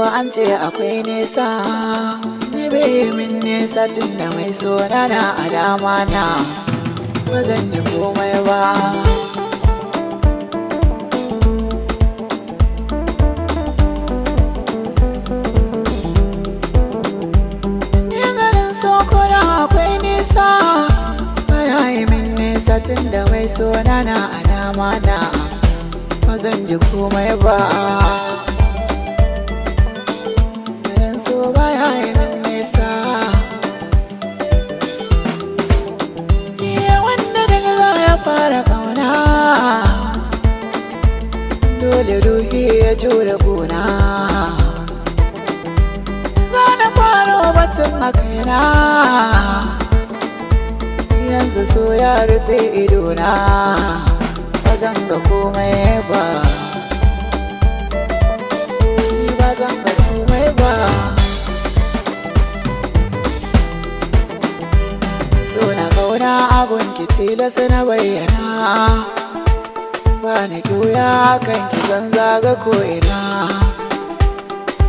so an ce akwai nisa, ni bai min nisa tun da mai so na na a dama na, ba zan yi komai ba. Ni garin so ko da akwai nisa, baya yi min nisa tun da mai so na na a dama na, ba zan ji komai ba. Garin so baya yi min nisa. Iya wanda daga za ya fara kauna, dole ruhi ya jure gona. Za na fara batun a kaina, yanzu so ya rufe idona, ba zan ga komai ba. Ni ba zan ga komai ba. So na kauna abun ki tilasa na bayyana, ba ni ƙuya kan ki zan zaga ko'ina.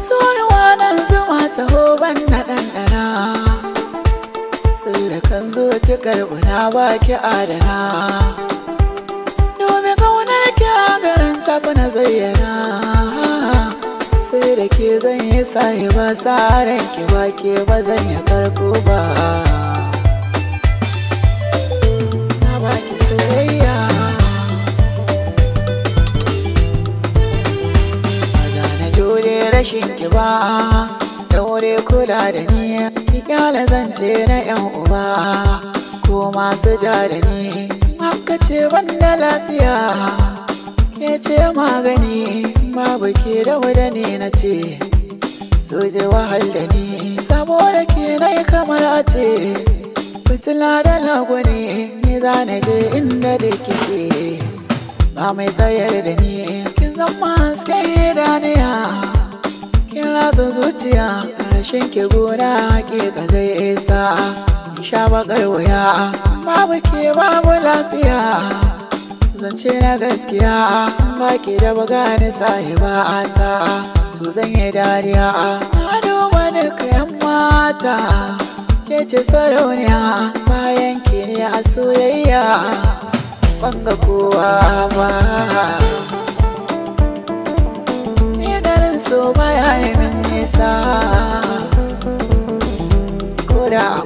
So ruwa nan zuma taho ban na ɗanɗana, sirrikan zuci karɓuna ba ki adana. Domin ƙaunar ki a garin tafi na zayyana, sai da ke zan yi sahiba sa ranki ba ke ba zan yi karko ba. Na baki soyayya, ba za na jure rashin ki ba. Daure kula da ni, ki kyale zance na yan uba ko masu ja da ni. Haka ce ban da lafiya, ke ce magani, babu ke da wadani na ce so je wahal da ni. Saboda ke na yi kamar a ce fitila da lagwani, ni za na je inda da kike, ba mai tsayar da ni. Kin zama hasken idaniya, kin ratsa zuciya, rashin ki gona hakika zai isa in sha bakar wuya. Babu ke babu lafiya, zance na gaskiya, ba ki da bagani sahiba ta, to zan yi dariya. Na duba duka yan mata, ke ce sarauniya, bayan ki ne a soyayya ban ga kowa ba. Ni garin so baya yi min nisa, ko da